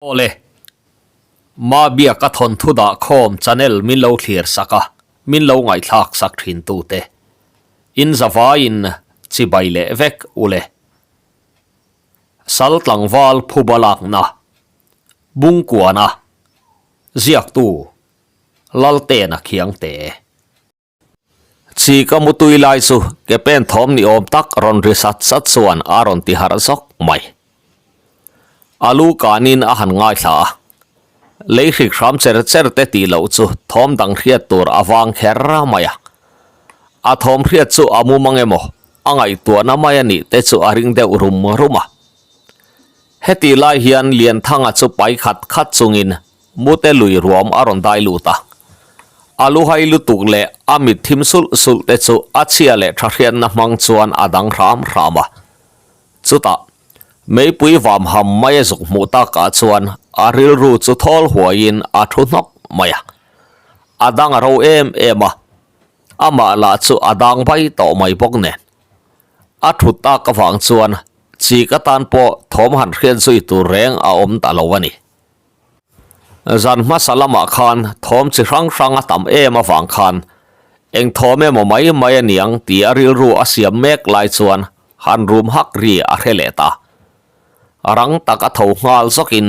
Awle, Mabiaka thawnthu dah khawm channel min lo thlir sak a, min lo ngaihthlak sak thin tute. In zavaiin chibai leh vek ule. Sal tlangval phuba lakna, Bungkuana, ziaktu Laltena Khiangte. Chi ka mutui lai chu ke pen thawm ni awm tak rawn ri sat sat chuan a rawn ti harh zawk mai. A lu kanin a han ngaithla a, lei hrik hram cher cher te tih loh chu thawm dang hriat tur a vang kher mai a. A thawm hriat chu a mum ang emaw a ngaihtuahna mai a nih te chu a ring deuh rum rum a. Heti lai hian Lianthanga chu pai khat khat chungin Mute lui ruam a rawn dai lut a. A lu hai lutuk leh a mit thim sulh sulh te chu a chhia leh tha hriatna hmang chuan a dang hram hram a. Chutah, meipui vam ham mai a zuk hmuh takah chuan a rilru chu thawl huaiin a thu hnawk mai a. A dang a ro em em a, amah lah chu a dang vai tawh mai bawk nen. A thut tak avang chuan chik atan pawh thawm han hriat zui tur reng a awm ta lo a ni. Zan hmasa lamah khan thawm chi hrang hrang a tam em avang khan eng thawm emaw mai mai a niang tih a rilru a siam mek lai chuan han rum hak ri a hre leh ta. Rang tak a tho nghal zawkin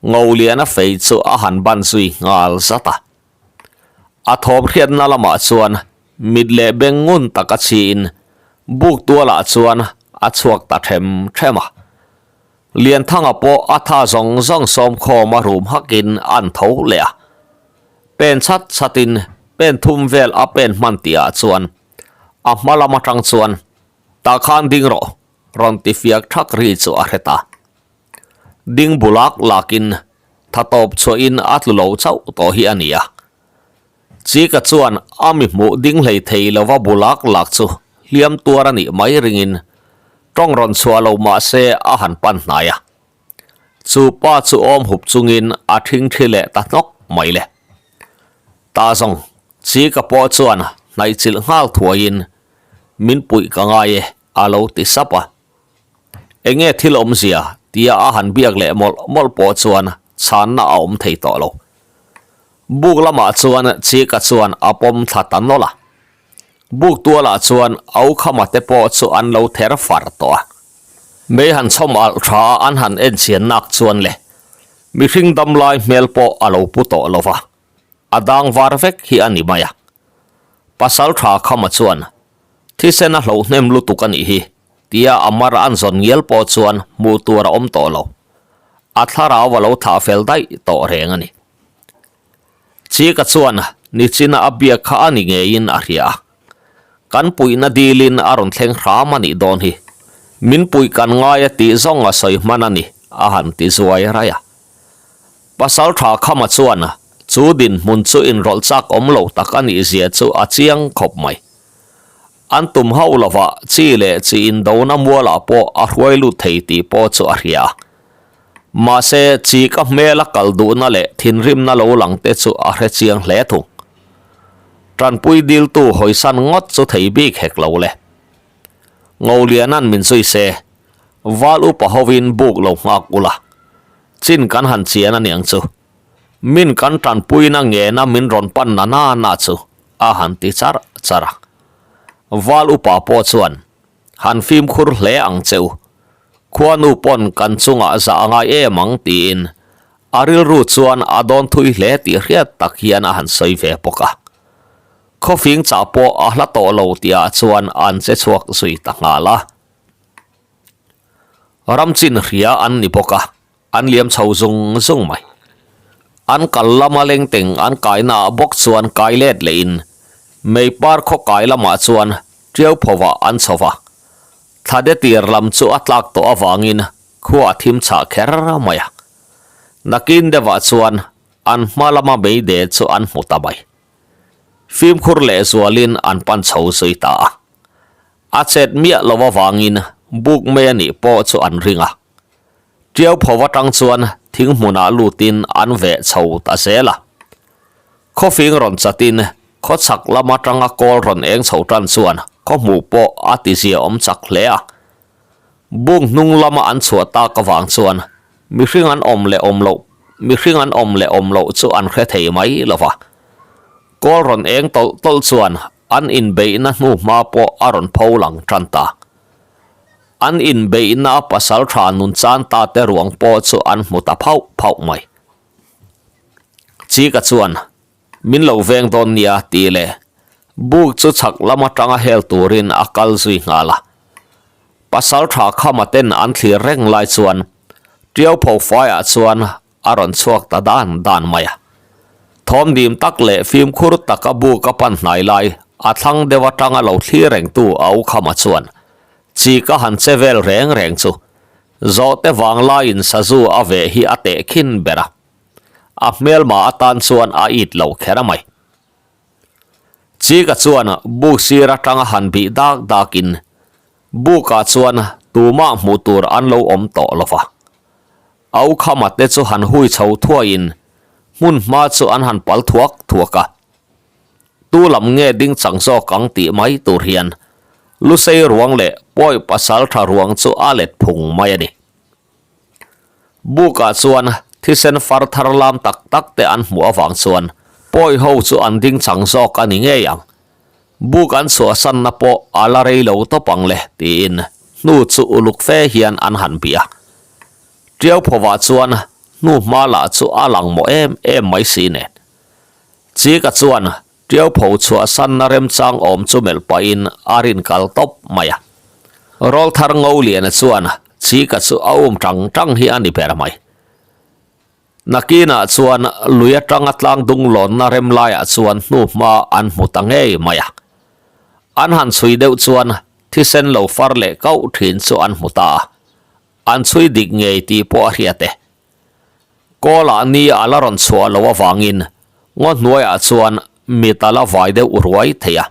Ngoliana fei chu a han ban zui nghal zat a. A thawm hriatna lamah chuan mit leh beng ngun tak a chhiin buk tualah chuan a chhuak ta them them a. Lianthanga pawh a tha zawng zawng sawmkhawm a rum hakin an tho leh a. Pen chhat chhatin pen thum vel a pen hman tihah chuan a hma lam atang chuan tah khan ding rawh rawn ti fiak thak ri chu a hre ta. Ding bu lak lakin tha tawp chhuahin a tlu lo chauh tawh hi a ni a. Chika chuan a mi hmuh ding hlei thei lova bu lak lak chu hliam tuar a nih mai ringin tawng rawn chhuah lo mah se a han pan hnai a. Chu pa chu awm hup chungin a thing thi leh ta hnawk mai le. Ta zawng Chika pawh chuan hnaih chilh nghal thuaiin min puih ka ngai e a lo ti sap a. Enge thil awmzia tia a han biak leh mawlh mawlh pawh chuan chhanna a awm thei tawh lo. Buk lamah chuan Chika chuan a pawm thla ta nawlh a. Buk tualah chuan Aukhama te pawh chu an lo ther far tawh a. Mei han chhawm alh tha a an han en chian nak chuan le mihring dam lai hmel pawh a lo pu tawh lo va, a dang var vek hi a ni mai a. Pasal tha Khama chuan thisen a hloh hnem lutuk a nih hi tia a mar an zawn ngial pawh chuan hmuh tur a awm tawh lo. A thlarau a lo thah fel daih tawh reng a ni. Chika chuan nichina a biak kha a ni ngeiin a hria a. Kan puihna dilin a rawn thleng hram a nih dawn hi. Min puih kan ngai a tih zawng a sawi hman a ni, a han ti zuai raih a. Pasal tha Khama chuan chu dinhmun chu inrawlh chak awm lo tak a nih zia chu a chiang khawp mai. An tum hauh lovah chi leh chi indona mualah pawh a hruai lut thei tih pawh chu a hria a. Mahse, chi ka hmela kal duhna leh thinrimna lo lang te chu a hre chiang hle thung. Tanpui diltu hawisan ngawt chu thei bik hek lo le. Ngolianan min zui se, Val upa hovin buk lo nghak ula, chin kan han chian aniang chu. Min kan tanpuina ngena min rawn pan na na na chu a han ti char char a. Val upa pawh chuan han fimkhur hle ang che u. Khuanu pawn kan chungah zah a ngai em ang tiin a rilru chuan a dawn thui hle tih hriat tak hian a han sawi ve bawk a. Khawfing chah pawh a hla tawh lo tihah chuan an che chhuak zui ta nghal a. Ramchin hria an ni bawk a. An liam chho zung zung mai. An kal lama lengteng an kaina ah bawk chuan kai let lehin mei par khaw kai lamah chuan tiau phovah an chho va. Thla de tir lam chu a tlak tawh avangin khua a thim chhah kher mai a. Nakin deuhah chuan an hma lama mei de chu an hmu ta mai. Fimkhur lehzualin an pan chho zui ta a. A chet miah lo avangin buk mai a nih pawh chu an ring a. Tiau pho atang chuan thing hmunah lutin an veh chho ta zel a. Khawfing rawn chatin khaw chhak lam atanga kawl rawn eng chho tan chuan khaw hmuh pawh a tizia awm chak hle a. Bung hnung lama an chhuah tak avang chuan. Mihring an awm leh awm loh mihring an awm leh awm loh chu an hre thei mai lo va. Kawl rawn eng tawlh tawlh chuan an inbeihna hnu hma pawh a rawn pho lang tan ta. An inbeihna a pasal tha nun chan ta te ruang pawh chu an hmu ta phauh phauh mai. Chika chuan min lo veng dawn nia tih leh buk chu chhak lam atanga hel turin a kal zui nghal a. Pasal tha khama ten an thlir reng lai chuan Tiau pho faiah chuan a rawn chhuak ta dan dan mai a. Thawm dim tak leh fimkhur taka buk a pan hnai lai a thlang deuh atanga lo thlir rengtu a u khama chuan chik a han che vel reng reng chu zawhte vanglaiin sazu a veh hi a tehkhin ber a. A hmelma atan chuan a it lo kher a mai. Chika chuan buk sir atanga han bih dak dakin bukah chuan tumah hmuh tur an lo awm tawh lo va. Aukhama te chu han hui chho thuaiin hmun hma chu an han pal thuak thuak a. Tu lam nge ding chang zawk ang tih mai tur hian Lusei ruang leh Pawi Pasaltha ruang chu a let phung mai a ni. Bukah chuan thisen far thar lam tak tak te an hmuh avang chuan pawi ho chu an ding chang zawk a ni ngei ang. Buk an chhuahsanna pawh a la rei lo tawp ang le tiin hnu chu uluk fe hian an han bih a. Tiau phovah chuan hnu hma lah chu a lang mawh em em mai si nen. Chika chuan Tiau pho chhuahsanna remchang awm chu melh pahin a rin kal tawp mai a. Rawlthar ngo liana chuan Chika chu a um tang tang hi a ni ber mai. Nakinah chuan lui atanga tlang dung lawnna rem laiah chuan hnuhma an hmu ta ngei mai a. An han chhui deuh chuan thisen lo far leh kauh thin chu an hmu ta a. An chhui dik ngei tih pawh a hriat e. Kawlah ni a la rawn chhuah loh avangin ngaw hnuaiah chuan mit a la vai deuh ruai thei a.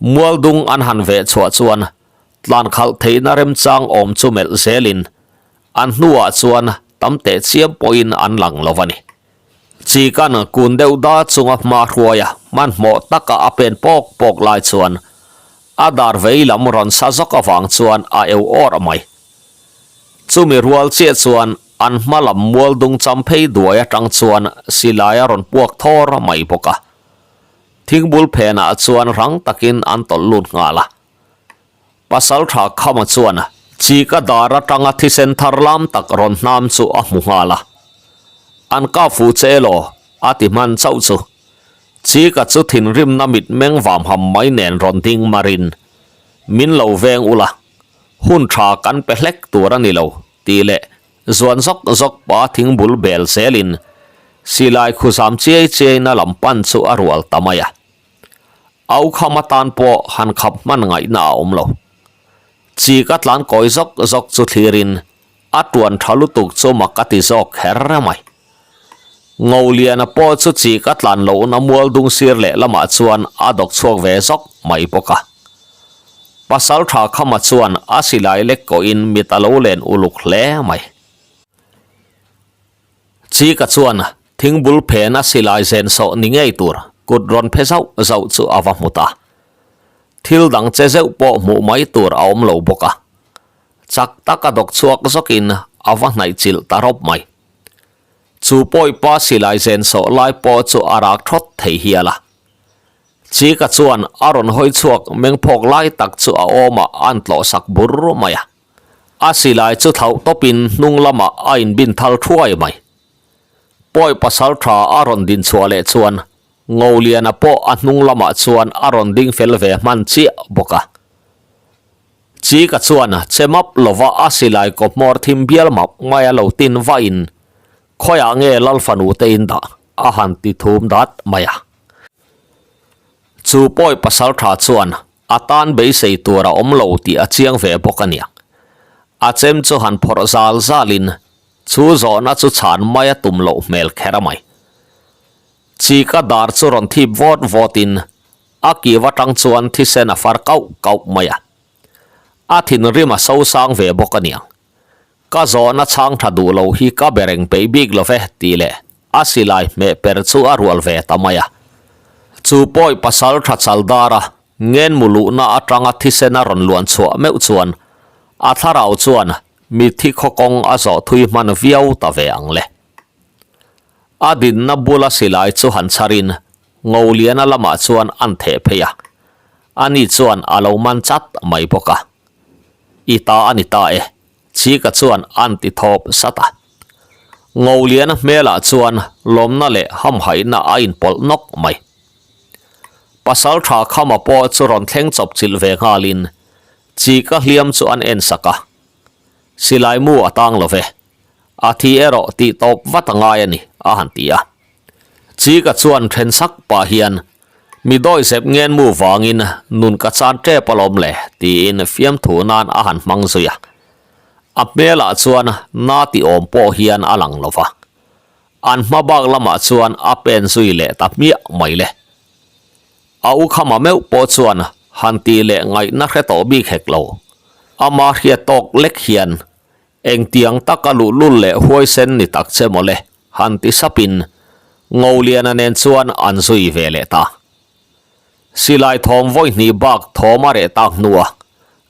Mualdung an han veh chhuah chuan tlan khalh theihna remchang awm chu melh zelin an hnuah chuan tam teh chiam pawhin an lang lo a ni. Chikan kun deuh da chunga hma hruaia hmanhmawh taka a pen pawk pawk lai chuan a dar vei lam rawn sa zawk avang chuan a eu awr mai. Chumi rual chiah chuan an hma lam mual dung cham phei duai atang chuan silai a rawn puak thawr mai bawk a. Thingbul phenah chuan rang takin an tawlh lut nghal a. Pasaltha Khama chuan chika dar atanga thisen thar lam tak rawn hnam chu a hmu nghal a. An ka fu che elaw a ti hman chauh chu. Chika chu thinrimna mitmeng vam ham mai nen rawn ding marin min lo veng ula. Hun tha kan pe hlek tur a ni lo, tih leh zuan zawk zawk pa thingbul bel zelin silai khuzam chiai chiaina lam pan chu a rual ta mai a. Aukham atan pawh han khap hman ngaihna a awm lo. Chik a tlan kawi zawk zawk chu thlirin a tuan tha lutuk chu mak a ti zawk kher mai. Ngoliana pawh chu chik a tlan lohna mual dung sir leh lamah chuan a dawk chhuak ve zawk mai bawk a. Pasal tha Khama chuan a silai lek kawhin mit a lo len uluk hle mai. Chika chuan thingbul phen a silai zen sawh ni ngei tur kut rawn phe zauh zauh chu a va hmu ta. Thil dang che zeuh pawh hmuh mai tur a awm lo bawk a. Chak tak a dawk chhuak zawkin a va hnaih chilh ta rawp mai. Chu pawipa silai zen sawh lai pawh chu a rak thawt thei hial a. Chika chuan a rawn hawi chhuak mengphawk lai tak chu a awmah an tlawh sak bur mai a. A silai chu thlauh tawpin hnung lamah a inbin thal thuai mai. Pawi pasal tha a rawn din chhuah leh chuan Ngoliana pawh a hnung lamah chuan a rawn ding fel ve hman chiah bawk a. Chika chuan che map lova a silai kaw hmawr thim bial map mai a lo tin vahin khawiah nge Lal fanu te in dah a han ti thum dat mai a. Chu pawi pasal tha chuan a tan beisei tur a awm lo tih a chiang ve bawk a nia. A chem chu han phawrh zal zalin chu zawhna chu chhan mai a tum loh hmel kher a mai. Chika dar chu rawn thip vawt vawtin A kiu atang chuan thisen a far kauh kauh mai a. A thinrim a sosang ve bawk a niang. Ka zawhna chhang tha duh lo hi ka be reng peih bik lo ve tih leh a silai hmeh per chu a rual ve ta mai a. Chu pawi pasal tha chal dar a ngen mu luhna atanga thisen a rawn luan chhuah meuh chuan a thlarau chuan. Mitthi khaw kawng a zawh thui hman viau ta ve ang le. A dinna bula silai chu han chharin Ngoliana lamah chuan an theh phei a, ani chuan a lo man chat mai bawk a. I ta a ni ta e, Chika chuan an ti thawp sat a. Ngoliana hmelah chuan lawmna leh hamhaihna a inpawlh nawk mai. Pasaltha Khama pawh chu rawn thleng chawp chilh ve nghalin Chika hliam chu an en sak a. Silai mu a tang lo ve. A thi erawh tih tawp vat a ngai a ni, a han ti a. Chika chuan then sak pah hian, Mi dawi zep ngen mu vangin nun ka chan tep alawm le, tiin fiamthu nan a han hmang zui a. A hmelah chuan na ti awm pawh hian a lang lo va. An hma bak lamah chuan a pen zui leh ta hmiah mai le. A u khama meuh pawh chuan han tih leh ngaihna hre tawh bik hek lo. Ama hriat tawk lek hian engtiang taka luhlul leh huaisen ni tak che mawle han ti sapin Ngoliana nen chuan an zui ve leh ta. Silai thawm vawi hnih bak thawm a reh tak hnua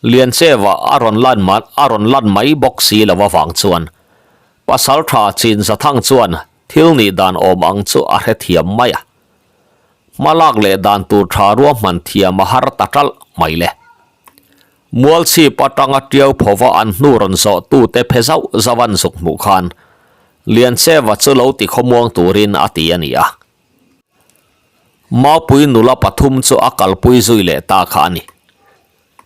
Liancheva a rawn lan a rawn lan mai bawk si lo avang chuan Pasaltha Chinzathang chuan thil nih dan awm ang chu a hrethiam mai a. Hmalak leh dan tur tha ruahman thiam a har ta ṭalh mai le. Mualchhip atanga ṭiau phova an hnu rawn zawh tute phe zauh zauh an zuk hmuh khan Liancheva chu lo ti khawmuang turin a ti a ni a. Maupui nula pathum chu a kalpui zui leh ta kha a ni.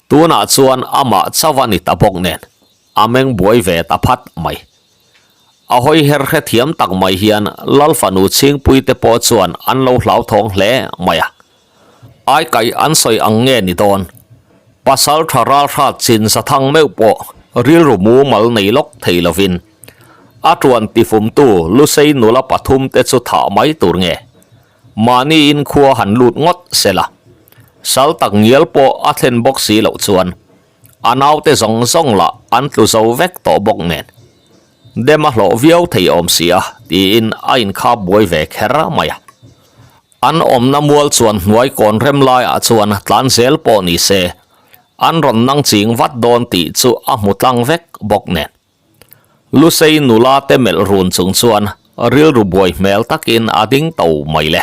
Tunah chuan amah chauh a ni ta bawk nen, a meng buai ve ta phat mai. A hawi her hrethiam tak mai hian Lal fanu Chhingpui te pawh chuan an lo hlauthawng hle mai a. Ai kaih an sawi ang nge ni dawn? Pasal tha ralhrat chin zathang meuh pawh rilru mumal nei lawk thei lovin a tuan tifumtu Lusei nula pathum te chu thah mai tur nge? Mahni in khua han lut ngawt sela, sal tak ngial pawh a thlen bawk si loh chuan a naute zawng zawng lah an tlu zo vek tawh bawk nen. Dem a hlawh viau thei awm si a tiin a inkhap buai ve kher mai a. An awmna mual chuan hnuai kawn rem laiah chuan tlan zel pawh ni se, an rawn nang ching vat dawn tih chu a hmu tlang vek bawk nen. Lusei nula te melh run chung chuan rilru buai hmel takin a ding to mai le.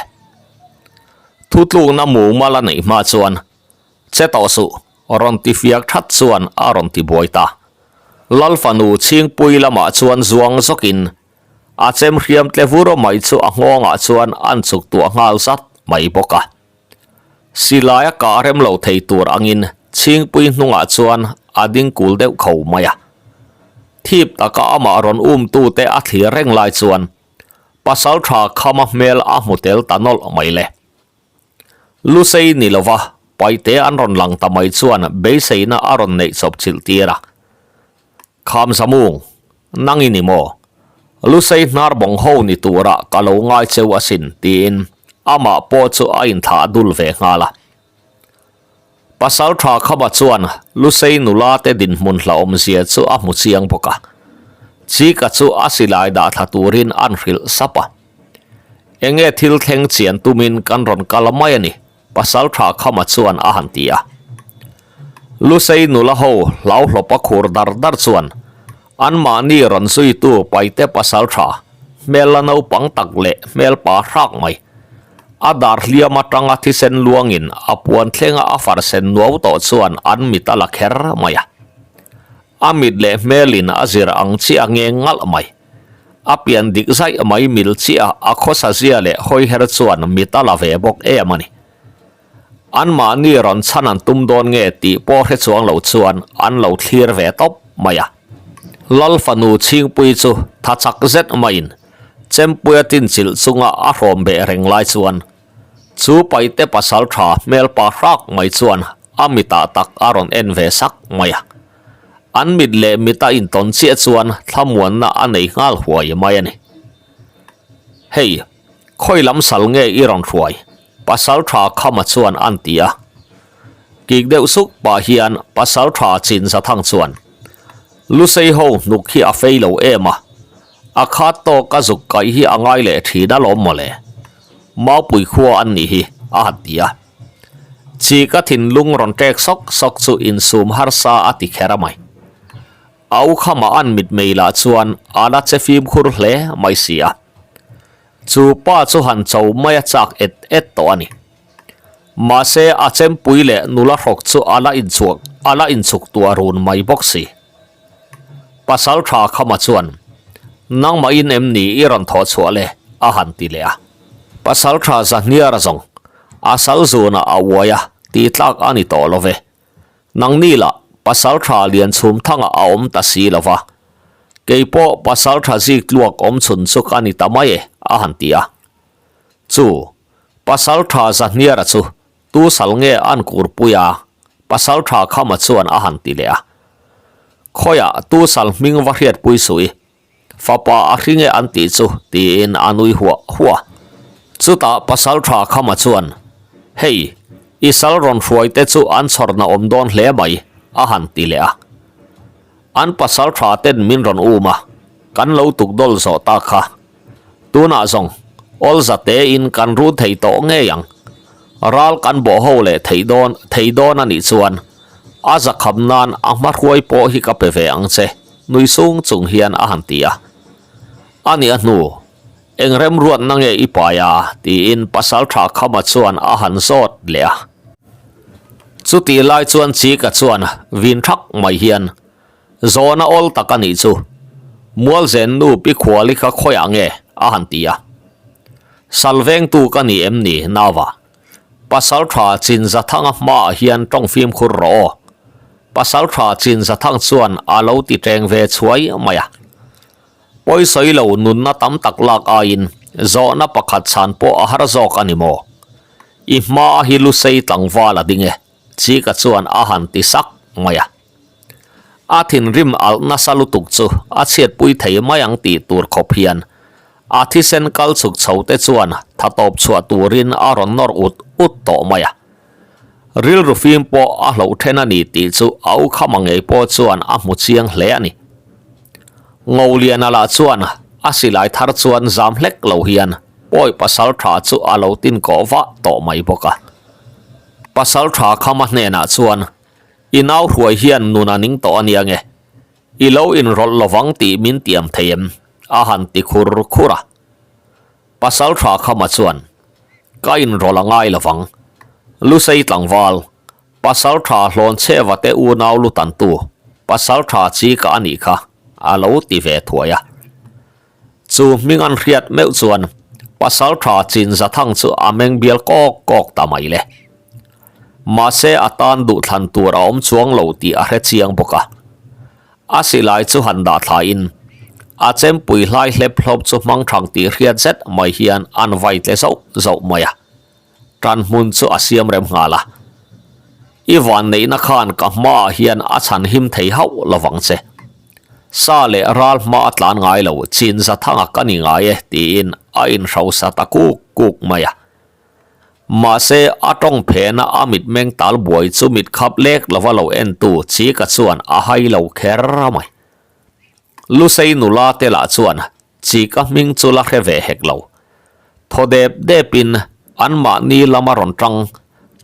Thutlukna mumal a neih hma chuan, Che tawh suh, rawn ti fiak that chuan a rawn ti buai ta. Lal fanu Chhingpui lamah chuan zuang zawkin a chem hriam tle vur mai chu a nghawngah chuan an chuk tuah nghal zat mai bawk a. Silai a kah rem lo thei tur angin Chhingpui hnungah chuan a ding kul deuh kho mai a. Thip taka amah rawn umtute a thlir reng lai chuan Pasaltha Khama hmel a hmu tel ta nawlh mai le. Lusei ni lova paite an rawn lang ta mai chuan beiseina a rawn neih chawp chilh tir a. Khamzamung, nang i ni maw? Lusei hnar bawng ho ni turah ka lo ngai cheu asin, tiin amah pawh chu a inthlah dul ve nghal a. Pasal tha Khama chuan Lusei nula te dinhmun hlauhawmzia chu a hmu chiang bawk a. Chika chu a silai dah thla turin an hrilh sap a. Enge thil thleng chian tumin kan rawn kal mai a ni, Pasal tha Khama chuan a han ti a. Lusei nula ho hlauhlawp a khur dar dar chuan anmahni rawn zuitu Paite pasal tha hmel la naupang tak leh hmel pa hrak mai. A dar hliam atanga thisen luangin a puan thlenga a far sen nuau tawh chuan an mit a la kher mai a. A mit leh hmelin a zir ang chiah ngeng ngalh mai. A pian dik zaih mai mil chiah a khawsa zia leh hawiher chuan mit a la ve bawk em a ni. Anmahni rawn chhan an tum dawn nge tih pawh hre chuang lo chuan an lo thlir ve tawp mai a. Lal fanu Chhingpui chu tha chak zet maiin Chempuia tinchilh chunga a hrawm beh reng lai chuan chu paite pasal tha hmel pa hrak mai chuan a mitah tak a rawn en ve sak mai a. An mit leh mit a intawn chiah chuan thlamuanna a nei nghal huai mai a ni. Hei, khawi lam sal nge i rawn hruai? Pasal tha Khama chuan an ti a. Kik deuh suk pah hian pasal tha Chinzathang chuan, Lusei ho hnuk hi a fei lo em a, a khat tawk a zuk kaih hi a ngai leh thin alawm mawle. Maupui khua an nih hi, a han ti a. Chika thinlung rawn ṭek sawk sawk chu insum harsa a ti kher a mai. A u khama an mitmei lah chuan a la che fimkhur hle mai si a. Chu pa chu han cho mai a chak et et tawh a ni. Mahse a chempui leh nula hrawk chu a la inchhuak a la inchuk tuah run mai bawk si. Pasal tha khama chuan, Nangmahin em ni i rawn thawh chhuah le? a han ti leh a. Pasal tha Zahniara zawng a sal zunah a uai a, tih tlak a ni tawh lo ve. Nangni lah pasal tha lian chhum thangah a awm ta si lo va, kei pawh pasal tha zik tluak awm chhun chu ka ni ta mai e, a han ti a. Chu pasal tha Zahniara chu Tu sal nge an kurpui a? Pasaltha Khama chuan a han ti leh a. Khawiah tu sal hming va hriatpui suh i, fapa a hri nge an tih chu tiin a nui huah huah. Chutah Pasaltha Khama chuan, Hei, i sal rawn hruai te chu an chhawrna awm dawn hle mai, a han ti leh a. An pasaltha ten min rawn um a, kan lo tukdawl zawh ta kha. Tunah zawng, awl za tein kan run thei tawh ngei ang. Ral kan bawh ho leh thei dawn thei dawn a nih chuan a zakham nan a hmahruai pawh hi ka pe ve ang che, nui sung chung hian a han ti a. A nih a hnu, eng remruatna nge i pai a? tiin pasaltha Khama chuan a han zawt leh a. Chutih lai chuan Chika chuan vin thak mai hian, Zawhna awl tak a nih chu. Mualzen nu pi khuali kha khawiah nge? a han ti a. Sal vengtu ka ni em ni Nava? Pasal tha Chinzathanga hmaah hian tawng fimkhur rawh aw. Pasal tha Chinzathang chuan a lo ti teng ve chhuai mai a. Pawisawi lo nunna tam tak lak aiin zawhna pakhat chhan pawh a har zawk a ni maw? I hma hi Lusei tlangval a ding e. Chika chuan a han ti sak mai a. A thinrim alh nasa lutuk chu a chhiatpui thei mai ang tih tur khawp hian a thisen kal chhuk chho te chuan tha tawp chhuah turin a rawn nawr ut ut tawh mai a. Rilru fim pawh a hloh then a ni tih chu a u khama ngei pawh chuan a hmu chiang hle a ni. Ngoliana lah chuan a silai thar chuan zam hlek lo hian pawi pasal tha chu a lo tin kawh vah tawh mai bawk a. Pasal tha khama hnenah chuan I nau hruai hian nun a ning tawh a nia nge? I lo inrawlh lovang tih min tiam thei em? a han ti khur khur a. Pasal tha khama chuan, Ka inrawlh a ngai lovang. Lusei tlangval, pasal tha hlawn chheva te unau lu tantu, pasal tha chi ka a nih kha, a lo ti ve thuai a. Chu hming an hriat meuh chuan pasal tha chin zathang chu a meng bial kawk kawk ta mai le. Mahse a tan duhthlan tur a awm chuang lo tih a hre chiang bawk a. A silai chu han dah thlain a chempui hlai hlep hlawp chu hmang thang tih hriat zet mai hian an vai tle zauh zauh mai a. Tan hmun chu a siam rem nghal a. I vanneihna khan ka hmaah hian a chhan him thei hauh lovang che. Sa leh ral hma a tlan ngai lo, chin za thanga ka ni ngai e tiin a inhrosa ta kuk kuk mai a. Mahse, a tawng phena a mitmeng tal buai chu mit khap lek lova lo entu Chika chuan a hai lo kher mai. Lusei nula te lah chuan Chika hming chu la hre ve hek lo. Thaw dep depin anmahni lama rawn tang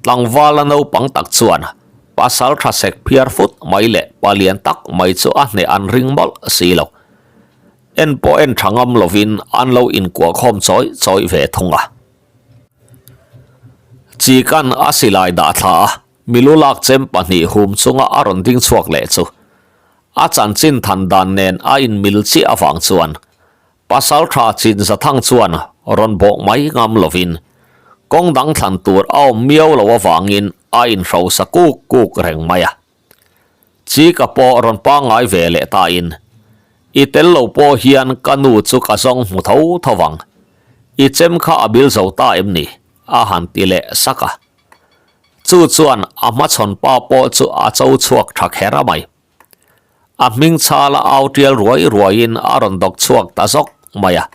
tlangvala naupang tak chuan pasal tha sek phiar fut mai leh palian tak mai chu a hneh an ring mawlh si lo. En pawh en tha ngam lovin an lo inkuah khawm chawi chawi ve thung a. Chika'n a silai dah thla a, milu lak chem pahnih hum chunga a rawn ding chhuak leh chu A chanchin than dan nen a inmil chiah avang chuan Pasal tha chin Zathang chuan rawn bawk mai ngam lovin kawng dang thlan tur a awm miau lo avangin a inhrosa kuk kuk reng mai a. Chika pawh rawn pangngai ve leh tain, I tel lo pawh hian ka nu chu ka zawng hmu tho tho vang. I chem kha a bil zo ta em ni? a han ti leh sak a. Chu chuan a hmachhawn pa pawh chu a cho chhuak tha kher a mai. A hming chhala au tial ruai ruaiin a rawn dawk chhuak ta zawk mai a.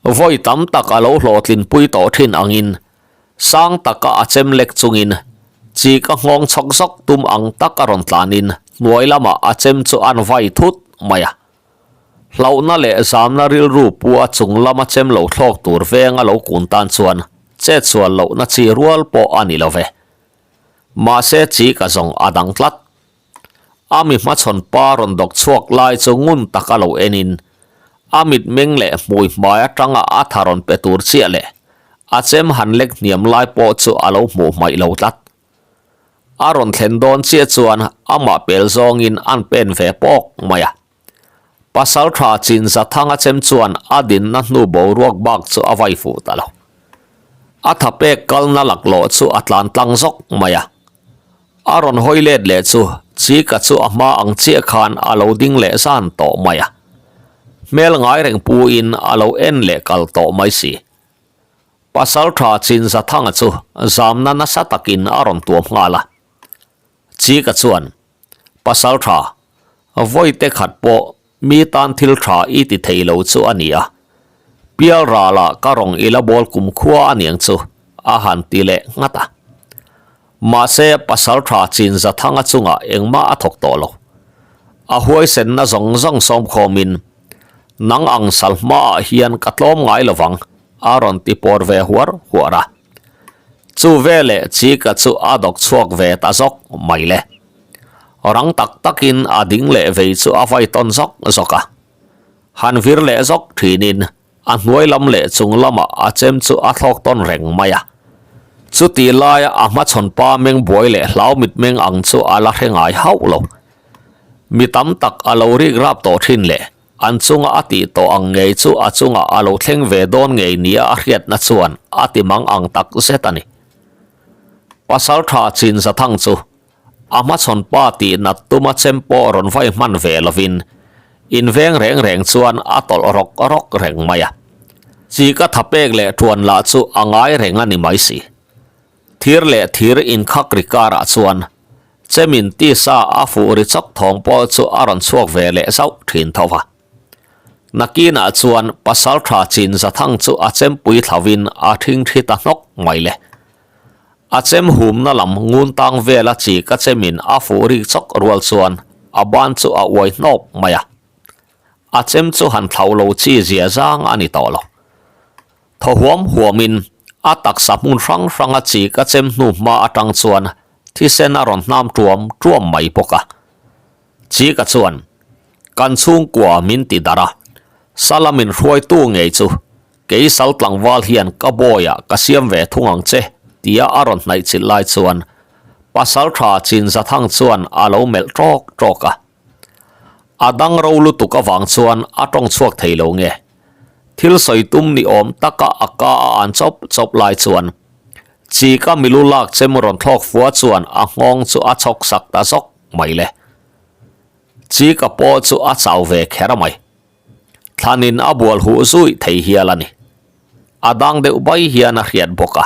Vawi tam tak a lo hlawhtlinpui tawh thin angin sang taka a chem lek chungin chi ka nghawng chhawk zawk tum ang tak a rawn tlanin hnuai lamah a chem chu an vai thut mai a. Hlauhna leh zamna rilru pu a chung lama chem lo thlawk tur veng a lo kun tan chuan chetsual lohna chi rual pawh a ni lo ve. Mahse chi ka zawng a dang tlat. A mi hmachhawn pa rawn dawk chhuak lai chu ngun taka lo enin a mitmeng leh hmui hmai atanga a tha rawn pe tur chiah leh a chem han lek hniam lai pawh chu a lo hmuh hmaih lo tlat. A rawn thlen dawn chiah chuan amah pel zawngin an pen ve pawk mai a. Pasal tha chin Zathanga chem chuan a dinna hnu boruak bak chu a vai fuh ta lo. A tha pek kalna laklawh chu a tlan tlang zawk mai a. A rawn hawi let leh chu Chika chu a hma ang chiah khan a lo ding leh zan tawh mai a. Hmel ngai reng puin a lo en leh kal tawh mai si. Pasal tha chin Zathanga chu zamna nasa takin a rawn tuam nghal a. Chika chuan Pasal tha, vawite khat pawh mi tan thil tha i ti thei lo chu a ni a, pial ralah ka rawng i la bawl kum khua a niang chu, a han ti leh nghat a. Mahse, pasal tha chin Zathanga chungah engmah a thawk tawh lo. A huaisenna zawng zawng sawmkhawmin, Nang ang sal hmaah hian ka tlawm ngai lovang, a rawn ti pawr ve huar huar a. Chu veleh Chika chu a dawk chhuak ve ta zawk mai le. Rang tak takin a ding leh vei chu a vai tawn zawk zawk a. Han vir leh zawk thinin a hnuai lam leh chung lamah a chem chu a thlawk tawn reng mai a. Chuti laia a hmachhawn pa meng buai leh hlau mitmeng ang chu a la hre ngai hauh lo. Mi tam tak a lo rik rap tawh thin le. An chunga a tih tawh ang ngei chu a chungah a lo thleng ve dawn ngei nia a hriatna chuan a ti mang ang tak zet a ni. Pasal tha chin Zathang chu a hmachhawn pa tih nat tuma chem pawh rawn vai hman ve lovin inveng reng reng chuan a tawlh rawk rawk reng mai a. Chi ka tha pek leh tuan lah chu a ngai reng a ni mai si. Thir leh thir inkhak ri karah chuan Chemin tisa a fuh ri chawk thawng pawh chu a rawn chhuak ve leh zauh thin tho va. Nakinah chuan pasal tha chin Zathang chu a chempui thlauhin a thing thi ta hnawk mai le. A chem humna lam ngun tang vela chi ka chemin a fuh rik chawk rual chuan a ban chu a uai hnawk mai a. A chem chu han thlauh lo chi zia zang a ni tawh lo. Thaw huam huamin a taksa hmun hrang hranga chi ka chem hnu hma atang chuan thisen a rawn hnam tuam tuam mai bawk a. Chika chuan, Kan chhungkua min ti darh a, Salamin hruaitu ngei chu kei sal tlangval hian ka bawiah ka siam ve thung ang che tia a rawn hnaih chilh lai chuan pasal tha Chinzathang chuan a lo melh tawk tawk a. A dang ro lutuk avang chuan a tawng chhuak thei lo nge? Thil sawi tum ni awm taka a ka a an chawp chawp lai chuan Chika milu lak chem rawn thlawk fua chuan a nghawng chu a chhawk sak ta zawk mai le. Chika pawh chu a chau ve kher mai. Thlanin a bual huh zui thei hial a ni. A dang deuh bai hian a hriat bawk a.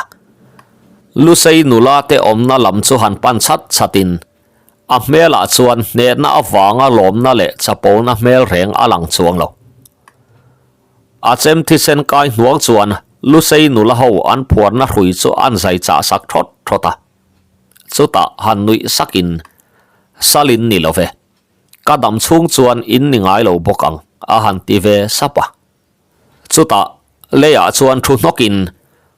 Lusei nula te awmna lam chu han pan chat chatin A hmelah chuan hnehna avanga lawmna leh chapona hmel reng a lang chuang lo. A chem thisen kai hnuang chuan Lusei nula ho an phuarna hrui chu an zai chah sak thawt thawt a. Chutah han nuih sakin, Salin ni lo ve. Ka dam chhung chuan in ni ngai lo bawk ang, a han ti ve sap a. Chutah leiah chuan thu hnawkin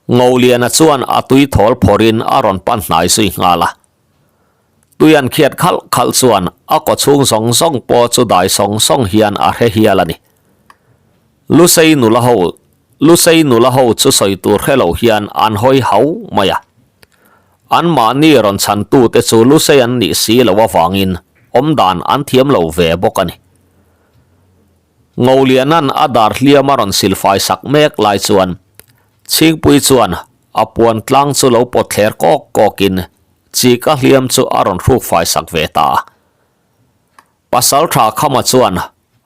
Ngoliana chuan a tui thawl phawrhin a rawn pan hnai zui nghal a. Tui an khiat khalh khalh chuan a kaw chhung zawng zawng pawh chu dai sawng sawng hian a hre hial a ni. Lusei nula ho Lusei nula ho chu sawi tur hre lo hian an hawi hau mai a. Anmahni rawn chhantute chu Lusei an nih si loh avangin awmdan an thiam lo ve bawk a ni. Ngolianan a dar hliam a rawn silfai sak mek lai chuan Chhingpui chuan a puan tlang chu lo pawt thler kawk kawkin chika hliam chu a rawn hruk fai sak ve ta a. Pasal tha Khama chuan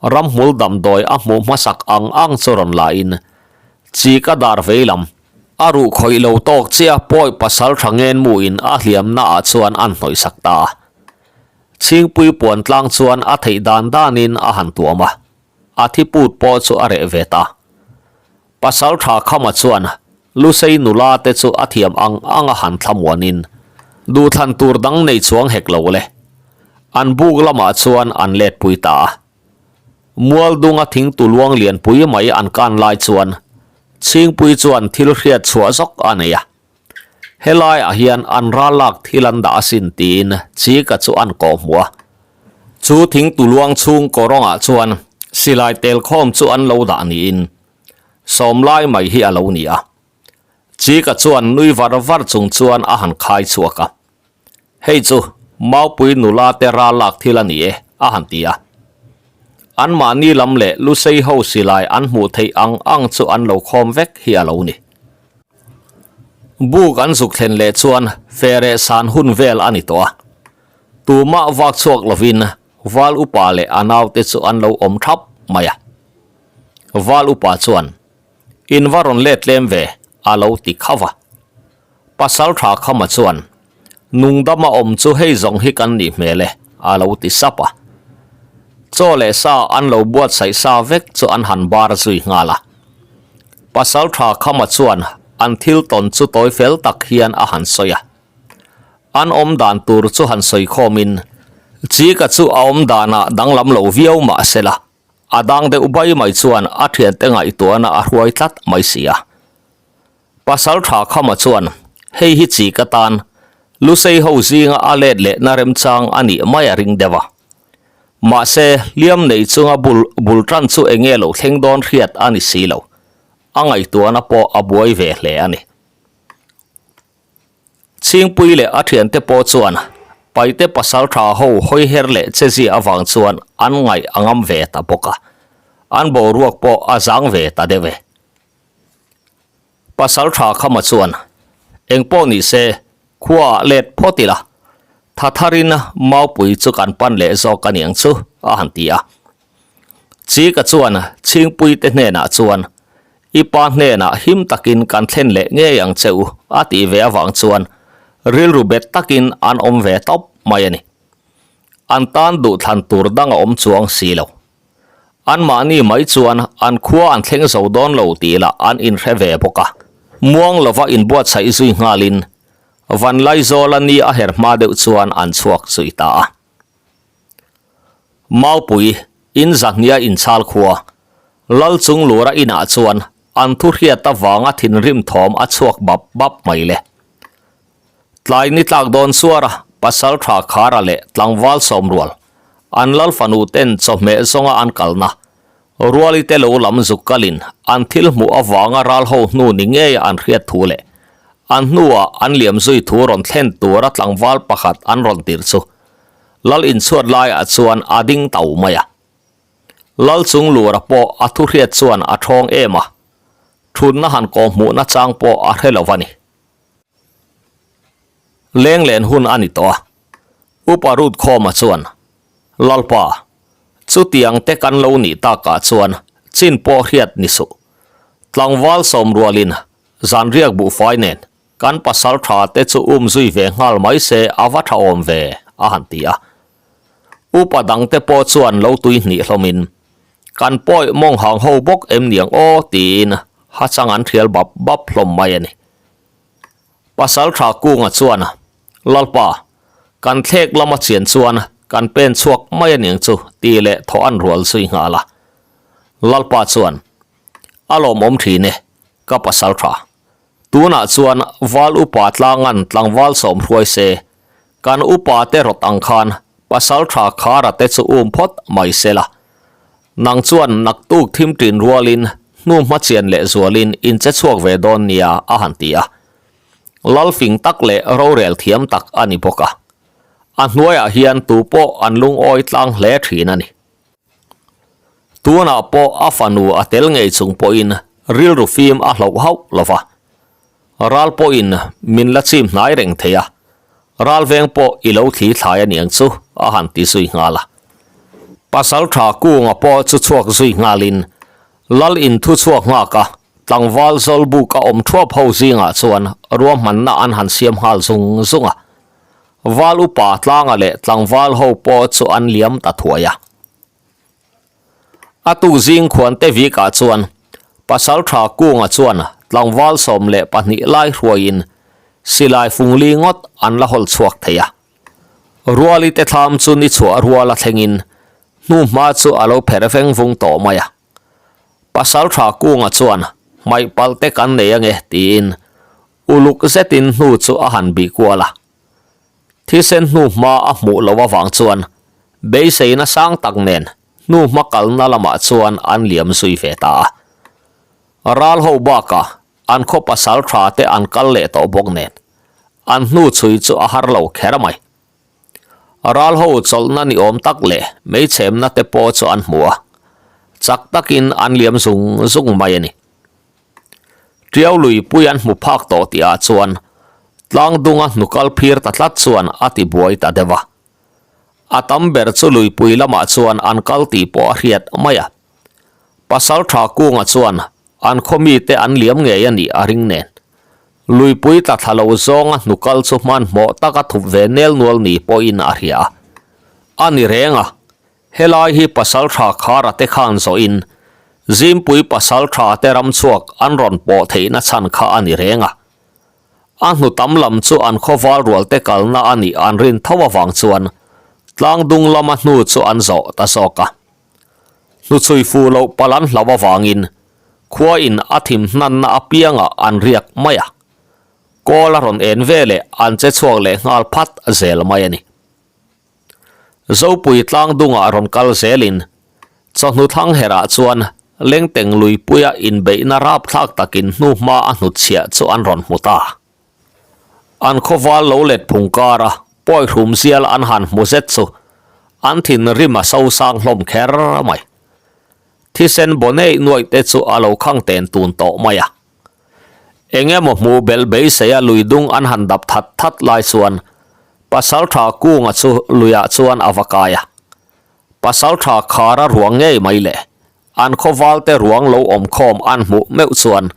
ramhmul damdawi a hmuh hmasak ang ang chu rawn la in chika dar vei lam a ruh khawih lo tawk chiah pawi pasal tha ngen mu in a hliamna ah chuan an hnawih sak ta a. Chhingpui puan tlang chuan a theih dan danin a han tuam a, a thi put pawh chu a reh ve ta. Pasal tha Khama chuan Lusei nula te chu a thiam ang ang a han thlamuanin duhthlan tur dang nei chuang hek lo le. An buk lamah chuan an let pui ta a. Mual dunga thingtu luang lianpui mai an kan lai chuan Chhingpui chuan thil hriat chhuah zawk a nei a. Helaiah hian an ral lak thil an dah asin tiin Chika chu an kawh hmuh a. Chu thing tuluang chhung kawrawngah chuan silai tel khawm chu an lo dah niin sawm lai mai hi a lo ni a. Chika chuan nui var var chung chuan a han khai chhuak a. Hei chu Maupui nula te ral lak thil a ni e, a han ti a. Anmahni lam leh Lusei ho silai an hmuh theih ang ang chu an lo khawm vek hi a lo ni. Buk an zuk thlen leh chuan fereh san hun vel a ni tawh a. Tumah vak chhuak lovin Val upa leh a naute chu an lo awm thap mai a. Val upa chuan, In va rawn let tlem ve, a lo ti khauh a. Pasal tha Khama chuan, Nungdama awm chu hei zawng hi kan nih hmel e, a lo ti sap a. Chaw leh sa an lo buatsaih sa vek chu an han bar zui nghal a. Pasal tha Khama chuan an thil tawn chu tawi fel tak hian a han sawi a. An awm dan tur chu han sawi khawmin, Chika chu a awm danah danglam lo viau mah sela, a dang deuh bai mai chuan a thiante ngaihtuahna a hruai tlat mai si a. Pasal tha Khama chuan, Hei hi chi ka tan, Lusei ho zinga a let lehna remchang a nih mai a ring deuh a. Mahse, hliam nei chunga bul bul tan chu eng nge lo thleng dawn hriat a ni si lo. A ngaihtuahna pawh a buai ve hle a ni. Chhingpui leh a thiante pawh chuan Paite pasal tha ho hawi her leh che zia avang chuan an ngaih a ngam ve ta bawk a. An boruak pawh a zang ve ta deuh e. Pasal tha Khama chuan, Eng pawh ni se, khuaah let phawt ila, tha tharin Maupui chu kan pan leh zawk a niang chu, a han ti a. Chika chuan Chhingpuite hnenah chuan, I pa hnenah him takin kan thlen leh ngei ang che u, a tih ve avang chuan rilru bet takin an awm ve tawp mai a ni. An tan duhthlan tur dang a awm chuang si lo. Anmahni mai chuan an khua an thleng zo dawn lo tih lah an inhre ve bawk a. Muang lova inbuatsaih zui nghalin Vanlaizawla ni a her hma deuh chuan an chhuak zui ta a. Maupui, in zahnia inchhal khua, Lal Chunglura inah chuan an thu hriat avanga thinrim thawm a chhuak bap bap mai le. Tlai ni tlak dawn suara pasal tha Khara leh tlangval sawmrual an lal fanu ten chawhmeh zawnga an kalna Ruali te lo lam zuk kalin an thil hmuh avanga ral ho hnu ni ngeia an hriat thu leh an hnuah an liam zui thu rawn thlen tura tlangval pakhat an rawn tirh chu lal inchhuat laiah chuan a ding tau mai a. Lal chung lura pawh a thu hriat chuan a thawng em a, thutna han kawhhmuhna chang pawh a hre lo a ni. Leng len hun a ni tawh a, Upa Rutkhawma chuan, Lalpa, chutiang te kan lo nih takah chuan chin pawh hriat ni suh. Tlangval sawm rualin zanriak buhfai nen kan pasal tha te chu um zui ve nghal mai se a va tha awm ve, a han ti a. Upa dangte pawh chuan lo tui hnih hlawmin, Kan pawi mawng hang ho bawk em niang aw tiin hachang an thial bap bap hlawm mai a ni. Pasal tha Kunga chuan, Lalpa, kan thlek lama chian chuan kan pen chhuak mai a niang chu ti leh thaw an rual zui nghal a. Lalpa chuan, A lawmawm thin e, ka pasal tha. Tunah chuan Val upa tlangan tlangval sawm hruai se, kan upa te rawt ang khan pasal tha Khara te chu um phawt mai se la. Nang chuan naktuk thim tin rualin hnu hmachian leh zualin in che chhuak ve dawn nia a han ti a. Lal fing tak leh rorel thiam tak a ni bawk a. A hnuaiah hian tu pawh an lungawi tlang hle thin a ni. Tunah pawh a fanu a tel ngei chung pawhin rilru fim a hloh hauh lo va. Ral pawhin min la chim hnai reng thei a, ral veng pawh i lo thli thlai a niang chu a han ti zui nghal a. Pasal tha kunga pawh chu chhuak zui nghalin Lal in thu chhuak nghak a, tlangval zawlbuk a awm thuap ho zingah chuan ruahmanna an han siam nghal zung zung a. Val upa tlanga leh tlangval ho pawh chu an liam ta thuai a. A tuk zing khuante vikah chuan pasal tha kunga chuan tlangval 12 lai hruaiin silai fungli ngawt an la hawl chhuak thei a. Ruali te thlam chu ni chhuah ruala thlengin hnu hma chu a lo pher veng vung tawh mai a. Pasal tha kunga chuan hmaih palh te kan nei ange tiin Uluk zetin hnu chu a han bih kual a. Thisen hnu hma a hmuh loh avang chuan Beiseina sang tak nen hnu hma kalna lamah chuan an liam zui ve ta a. Ral ho bakah an khaw pasal tha te an kal leh tawh bawk nen an hnu chhui chu a har lo kher mai. Ral ho chawlhna ni awm tak leh meichhemna te pawh chu an hmu a, chak takin an liam zung zung mai a ni. Tiau lui pui an hmu phak tawh tihah chuan tlang dunga hnukal phir ta tlat chuan a ti buai ta deuh a. A tam ber chu luipui lamah chuan an kal tih pawh a hriat mai a. Pasal tha kunga chuan an khaw mite an liam ngei a nih a ring nen. Luipui tla thla lo zawnga hnukal chu hmanhmawh taka thup ve nel nual ni pawhin a hria a. A ni reng a, helai hi pasal tha khara te khan zawhin Zimpui pasal tha te ram chhuak an rawn pawh theihna chhan kha a ni reng a. A hnu tam lam chu an khawval rual te kalna a nih an rin tho avang chuan tlang dung lama hnu chu an zawh ta zawk a. Hnuchhui fuh loh palh an hlauh avangin khua in a thim hnanna apiangah an riak mai a, kawl a rawn en veleh an che chhuak leh nghal phat zel mai a ni. Zopui tlang dungah rawn kal zelin chawhnu thlang herah chuan Lengteng luipuia inbeihna rapthlak takin hnuhma a hnutchhiah chu an rawn hmu ta. An khawval lo let phung kara pawi hrum zial an han hmu zet chu an thinrim a sosang hlawm kher mai. Thisen baw neih nuaih te chu a lo khang ten tun tawh mai a. Eng emaw hmuh belh beiseia lui dung an han dap that that lai chuan Pasaltha Kunga chu luiah chuan a va kai a. Pasaltha Khara ruang ngei mai le an khawvalte ruang lo awm khawm an hmuh meuh chuan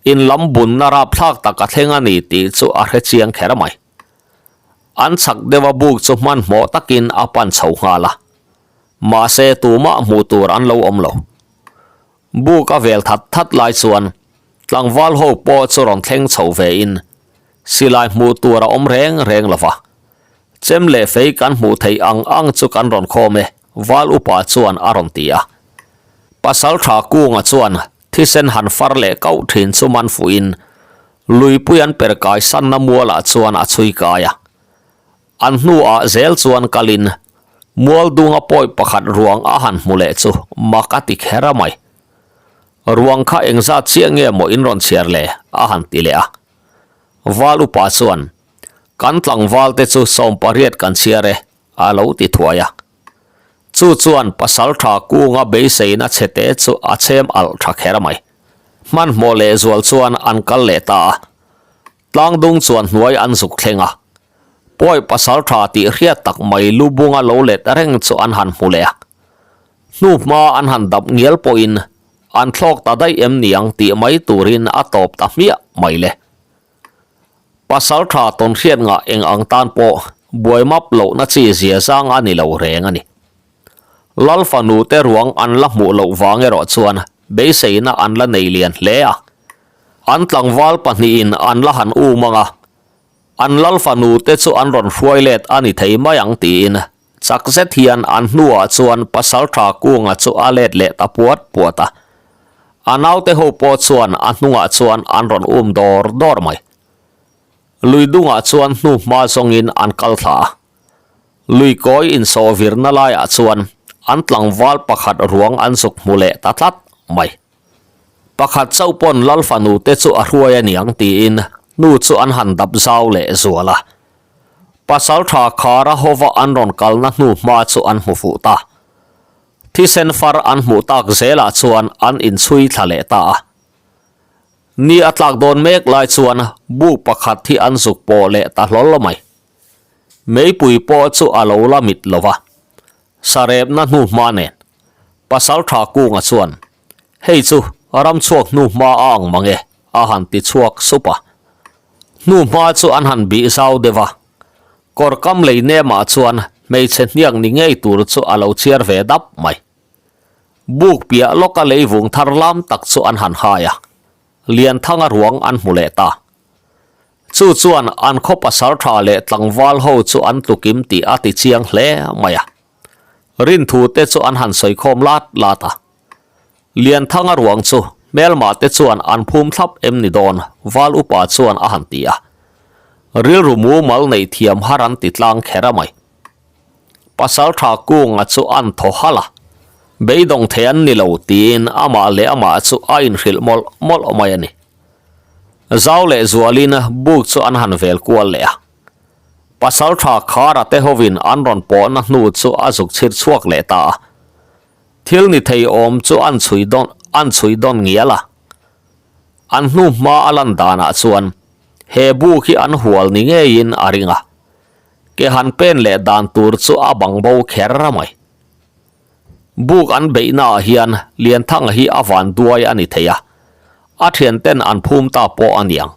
in lam bunna rapthlak tak a thleng a ni tih chu a hre chiang kher mai. An chhak deuha buk chu hmanhmawh takin a pan chho nghal a, mahse tumah hmuh tur an lo awm lo. Buk a vel that that lai chuan tlangval ho pawh chu rawn thleng chho ve in silai hmuh tur a awm reng reng lo va. Chem leh fei kan hmuh theih ang ang chu kan rawn khawm e, val upa chuan a rawn ti a. Pasal tha kunga chuan thisen han far leh kauh thin chu man fuh in luipui an per kai sanna mualah chuan a chhui kai a. An hnuah zel chuan kalin Mualdunga pawi pakhat ruang a han hmu leh chu mak a ti kher a mai. Ruang kha engzat chiah nge maw in rawn chhiar le? a han ti leh a. Val upa chuan, Kan tlangval te chu 18 kan chhiar e, a lo ti thuai a. Chu chuan pasaltha kunga beiseina chhete chu a chhem alh tha kher a mai. Hmanhmawh lehzual chuan an kal leh ta a. Tlangdung chuan hnuai an zuk thleng a, pawi pasal tha tih hriat tak mai lu bunga lo let reng chu an han hmu leh a. Hnu hma an han dap ngial pawhin an thlawk ta daih em niang tih mai turin a tawp ta hmiah mai le. Pasal tha tawn hriat ngah eng ang tan pawh buai map lohna chi zia zang a ni lo reng a ni. Lal fanu te ruang an la hmuh loh vang erawh chuan beiseina an la nei lian hle a. An tlangval pahnihin an la han um ang a, an lal fanu te chu an rawn hruai let a ni thei mai ang tiin chak zet hian an hnuah chuan Pasaltha Kunga chu a let leh ta puat puat a. A naute ho pawh chuan a hnungah chuan an rawn um dawr dawr mai. Lui dungah chuan hnu hma zawngin an kal thla a. Lui kawi insawh virna laiah chuan an tlangval pakhat ruang an zuk hmu leh ta tlat mai. Pakhat chauh pawn Lal fanu te chu a hruai a niang tiin nu chu an han dap zau leh zual a. Pasal tha khara hova an rawn kalna hnu hma chu an hmu fuh ta. Thisen far an hmuh tak zelah chuan an inchhui thla leh ta a. Ni a tlak dawn mek lai chuan buk pakhat hi an zuk pawh leh ta hlawl mai. Meipui pawh chu a lo la mit lo va. Sarepna hnu hma nen Pasal tha kunga chuan, Hei chu ram chhuak hnu hma a ang mang e, a han ti chhuak sup a. Hnu hma chu an han bih zau deuh a. Kawr kam lei nemah chuan hmeichhe hniak ni ngei tur chu a lo chhiar ve dap mai. Buk piah lawka leivung thar lam tak chu an han hai a, Lianthanga ruang an hmu leh ta. Chu chuan an khaw pasal tha leh tlangval ho chu an tlukim tih a ti chiang hle mai a. Rinthu te chu an han sawi khawm lat lat a. Lianthanga ruang chu hmelmah te chuan an phum thlap em ni dawn Val upa chuan a han ti a. Rilru mumal neih thiam har an ti tlang kher a mai. Pasalṭha Kunga chu an thaw halh a, beidawng thei an ni lo tiin amah leh amah chu a inhrilh mawlh mawlh mai a ni. Zau leh Zualin buk chu an han vel kual leh a. Pasalṭha Khara te hovin an rawn pawhna hnu chu a zuk chhir chhuak leh ta a. Thil ni thei awm chu an chhui dawn an chhui dawn ngial a. An hnu hma a lan danah chuan he buk hi an hual ni ngeiin a ring a. Ke han pen leh dan tur chu a bang bo kher mai. Buk an beihna ah hian Lianthanga hi a van duai a ni thei a, a thianten an phum ta pawh a niang.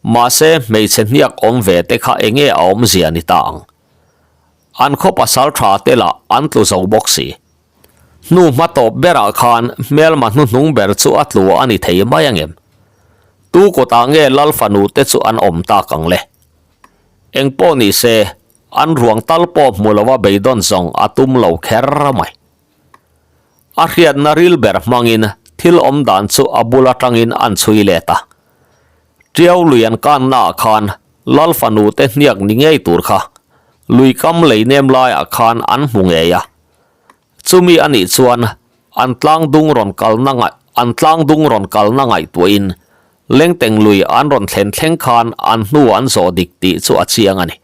Mahse hmeichhe hniak awm ve te kha enge a awmzia ni ta ang. An khaw pasal tha te lah an tlu zo bawk si. Hnu hma tawp berah khan hmelma hnuhnung ber chu a tlu a ni thei mai angem? Tu kutah nge Lal fanu te chu an awm tak ang le? Eng pawh ni se, an ruang tal pawh hmu lova beidawn zawng a tum lo kher mai. A hriatna ril ber hmangin thil awm dan chu a bul atangin an chhui let a. Tiau lui an kannaah khan Lal fanu te hniak ni ngei tur kha lui kam lei nem laiah khan an hmu ngei a. Chumi a nih chuan an tlang dung rawn kalna ngaih an tlang dung rawn kalna ngaihtuahin Lengteng lui an rawn thlen thleng khan an hnu an zawh dik tih chu a chiang a ni.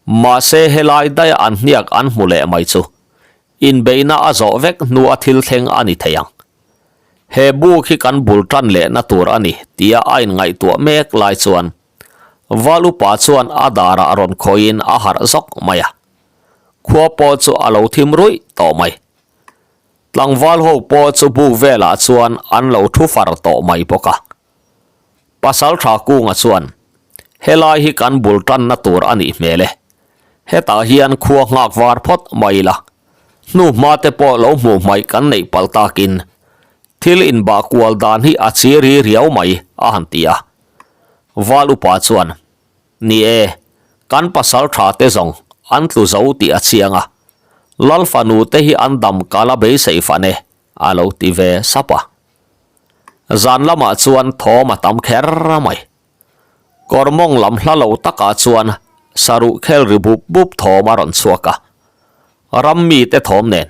Mahse helai daia an hniak an hmu leh mai chu inbeihna a zawh vek hnu a thil thleng a ni thei ang. He buk hi kan bul tan lehna tur a ni tia a inngaihtuah mek lai chuan Val upa chuan a darah rawn khawihin a harh zawk mai a. Khua pawh chu a lo thim ruih tawh mai. Tlangval ho pawh chu buk velah chuan an lo thu far tawh mai bawk a. Pasaltha Kunga chuan, Helai hi kan bul tanna tur a nih hmel e. Hetah hian khua nghak var phawt mai ila. Hnu hma te pawh lo hmuh hmaih kan neih palh takin thil inbah kual dan hi a chi ri riau mai a han ti a. Val upa chuan, Ni e, kan pasal tha te zawng an tlu zo tih a chiang a, Lal fanu te hi an dam ka la beisei fan e, a lo ti ve sap a. Zan lamah chuan thawm a tam kher mai. Kawr mawng lam hla lo takah chuan saruh khel ri bup bup thawm a rawn chhuak a, ram mite thawm nen.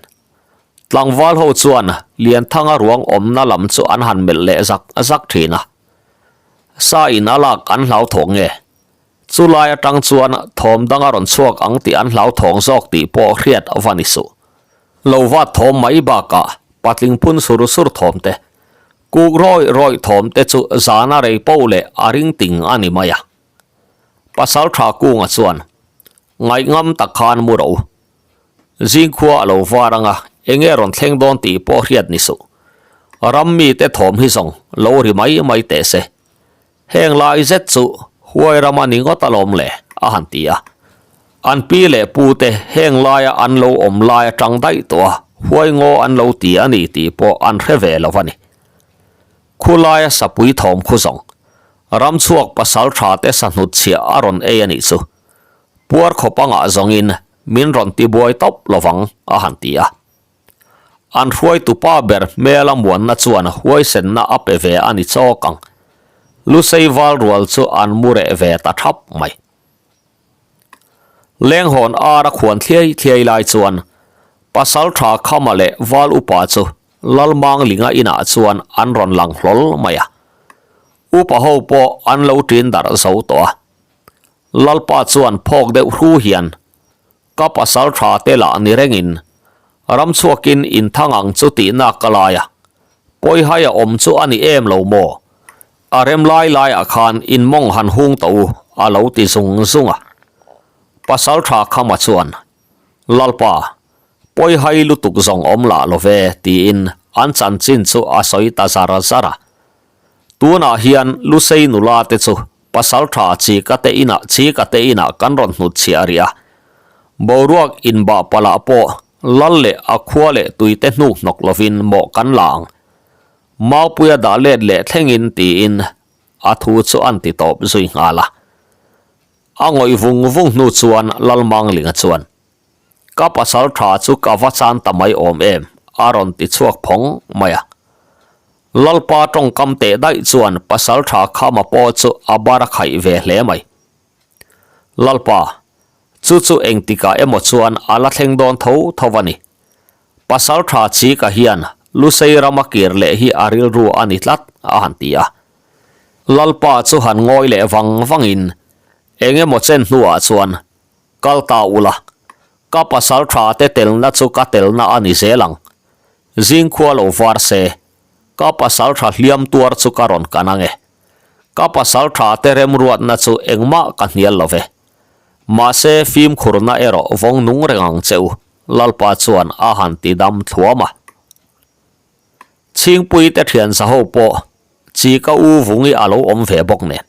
Tlangval ho chuan Lianthanga ruang awmna lam chu an han melh leh zak zak thin a. Sa in a lak an hlauthawng nge? Chu lai atang chuan thawm dang a rawn chhuak ang tih an hlauthawng zawk tih pawh hriat va ni suh. Lo vat thawm mai bakah patling phun sur sur thawm te, kuk rawih rawih thawm te chu zana rei poh leh a ring ting a ni mai a. Pasal tha kunga chuan ngaihngam tak khan mu ro. Zingkhua a lo var ang a, enge rawn thleng dawn tih pawh hriat ni suh. Ram mite thawm hi zawng lo ri mai mai teh se. Heng lai zet chu huai ram a ni ngawt alawm le, a han ti a. An pi leh pu te heng laia an lo awm lai atang daih tawh a, huai ngaw an lo ti a ni tih pawh an hre ve lo a ni. Khulaia sapui thawm khu zawng, ramchhuak pasal tha te sahnut chhiah a rawn ei a nih chu. Puar khawp angah zawngin min rawn ti buai tawp lovang a han ti a. An hruaitupa ber hmela muanna chuan huaisenna a pe ve a ni chawk ang. Lusei val rual chu an mu reh ve ta thap mai. Lenghawn ar a khuan thliai thliai lai chuan Pasaltha Khama leh Val Upa chu Lalmanglinga inah chuan an rawn lang hlawl mai a. Upa ho pawh an lo ṭin darh zo tawh a. Lalpa chuan phawk deuh hru hian, Ka pasal tha te lah ni rengin, ram chhuakin inthang ang chu tihna ka lai a, pawihai a awm chu a ni em lo maw? A rem lai laiah khan in mawng han hung tawh u, a lo ti zung zung a. Pasal tha Khama chuan, Lalpa, pawihai lutuk zawng awm lah lo ve, tiin an chanchin chu a sawi ta zar zar a. Tunah hian Lusei nula te chu Pasal tha chi ka te inah chi ka te inah kan rawn hnut chhiah rih a. Boruak inbah palah pawh lal leh a khua leh tui te hnuk hnawk lovin mawh kan la ang. Maupuia dah let leh thlengin tiin a thu chu an ti tawp zui nghal a. A ngawih vung vung hnu chuan Lalmanglinga chuan, Ka pasal tha chu ka va chan ta mai awm em? a rawn ti chhuak phawng mai a. Lalpa tawngkam teh daih chuan pasal tha Khama pawh chu a bar a khaih ve hle mai. Lalpa, Chu chu engtikah emaw chuan a la thleng dawn tho tho a ni. Pasaltha Chika hian Lusei rama kir leh hi a rilru a ni tlat, a han ti a. Lalpa chu han ngawi leh vang vangin eng emaw chen hnuah chuan, Kal ta ula, ka pasaltha te telna chu ka telna a ni zel ang. Zingkhua lo var se, ka pasaltha hliam tuar chu ka rawn kan ang e. Ka pasaltha te remruatna chu engmah ka hnial lo ve. Mahse fimkhurna erawh vawng nung reng ang che u, Lalpa chuan a han ti dam thluam a. Chhingpui te thian zaho pawh chi ka u vungi a lo awm ve bawk nen.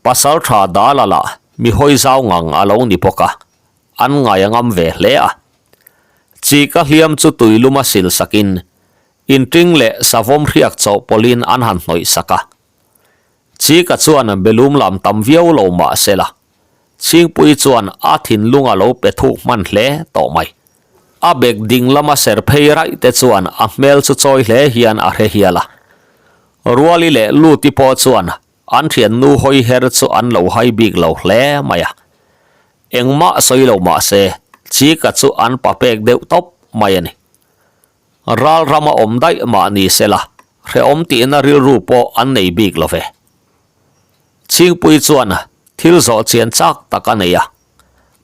Pasaltha Dala lah mi hawi zau ngang a lo ni bawk a, an ngai a ngam ve hle a. Chi ka hliam chu tuiluma sil sakin Inṭing leh savawm hriak chawhpawlhin an han hnawih sak a. Chika chuan belum lam tam viau lo mah se la, Chhingpui chuan a thinlung a lo pe thuk hman hle tawh mai. A bek ding lama ser phei raih te chuan a hmel chu chawi hle hian a hre hial a. Ruali leh Luti pawh chuan an thiannu hawi her chu an lo hai bik lo hle mai a. Engmah sawi lo mah se, Chika chu an pa pek deuh tawp mai a ni. Ral rama awm daih mah ni se la, hrehawm tihna rilru pawh an nei bik lo ve. Chhingpui chuan thil zawh chian chak tak a nei a,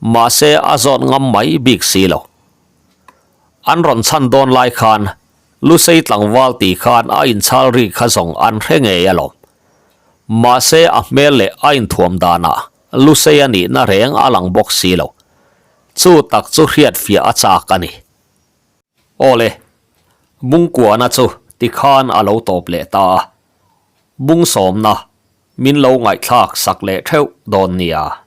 mahse a zawt ngam mai bik si lo. An rawn chhan dawn lai khan Lusei tlangval tih khan a inchhal ri kha zawng an hre ngei alawm. Mahse a hmel leh a inthuam danah Lusei a nihna reng a lang bawk si lo. Chu tak chu hriatfiah a chak a ni. Awle, Bungkuana chu tikhan a lo tawp leh ta a, Bungsawmna min lo ngaihthlak sak leh theuh dawn nia.